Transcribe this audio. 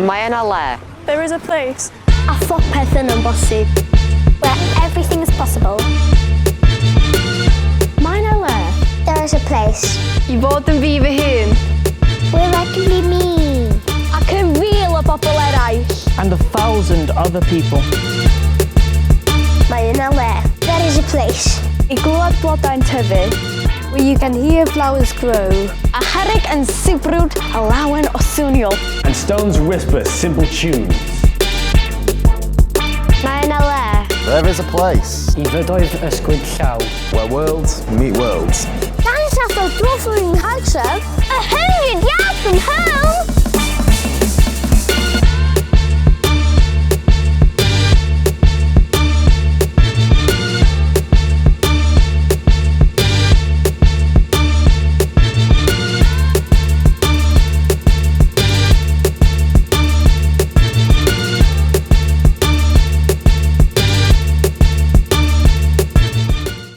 Mae yna le. There is a place. A phopeth yn bosib. Where everything is possible. Mae yna le. There is a place. I fod yn fi fy hun. Where I can be me. Ac yn fil o bobl eraill. And 1,000 other people. Mae yna le. There is a place. I glywed blodau'n tyfu. Where you can hear flowers grow. A cherrig yn sibrwd lawen o swnio. And stones whisper simple tunes. Mae yna le. There is a place. I fydoedd ysgwyd llaw. Where worlds meet worlds. Dance after dwarf yng nghartref. 100 yards from home.